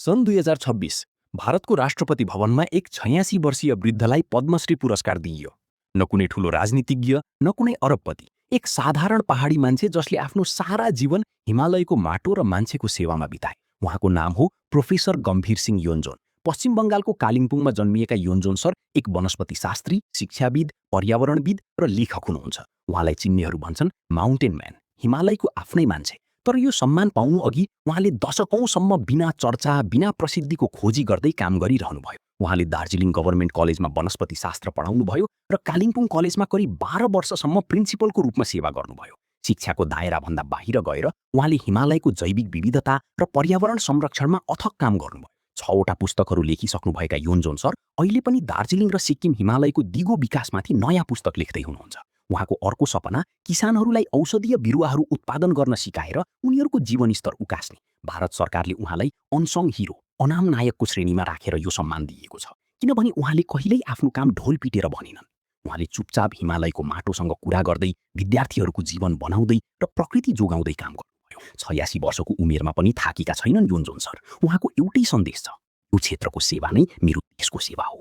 सन् 2026 भारतको राष्ट्रपति भवनमा एक 86 वर्षीय वृद्धलाई पद्मश्री पुरस्कार दिइयो। न कुनै ठूलो राजनीतिज्ञ, न कुनै अरबपति, एक साधारण पहाडी मान्छे जसले आफ्नो सारा जीवन हिमालयको माटो र मान्छेको सेवामा बिताए। उहाँको नाम हो प्रोफेसर गम्भीर सिंह योन्जन। पश्चिम बङ्गालको कालिम्पोङमा जन्मिएका योन्जन सर एक वनस्पति शास्त्री, शिक्षाविद, पर्यावरणविद र लेखक हुनुहुन्छ। उहाँलाई चिन्नेहरू भन्छन् माउन्टेन म्यान, हिमालयको आफ्नै मान्छे। तर यो सम्मान पाउनु अघि उहाँले दशकौंसम्म बिना चर्चा, बिना प्रसिद्धिको खोजी गर्दै काम गरिरहनुभयो। उहाँले दार्जिलिङ गभर्मेन्ट कलेजमा वनस्पति शास्त्र पढाउनुभयो र कालिम्पोङ कलेजमा करिब 12 वर्षसम्म प्रिन्सिपलको रूपमा सेवा गर्नुभयो। शिक्षाको दायराभन्दा बाहिर गएर उहाँले हिमालयको जैविक विविधता र पर्यावरण संरक्षणमा अथक काम गर्नुभयो। 6वटा पुस्तकहरू लेखिसक्नुभएका योन्जन सर अहिले पनि दार्जिलिङ र सिक्किम हिमालयको दिगो विकासमाथि नयाँ पुस्तक लेख्दै हुनुहुन्छ। उहाँको अर्को सपना किसानहरूलाई औषधीय बिरुवाहरू उत्पादन गर्न सिकाएर उनीहरूको जीवनस्तर उकास्ने। भारत सरकारले उहाँलाई अनसङ हिरो, अनाम नायकको श्रेणीमा राखेर यो सम्मान दिएको छ, किनभने उहाँले कहिल्यै आफ्नो काम ढोल पिटेर भनेनन्। उहाँले चुपचाप हिमालयको माटोसँग कुरा गर्दै, विद्यार्थीहरूको जीवन बनाउँदै र प्रकृति जोगाउँदै काम गर्नुभयो। 86 वर्षको उमेरमा पनि थाकेका छैनन् योन्जन सर। उहाँको एउटै सन्देश छ, यो क्षेत्रको सेवा नै मेरो देशको सेवा हो।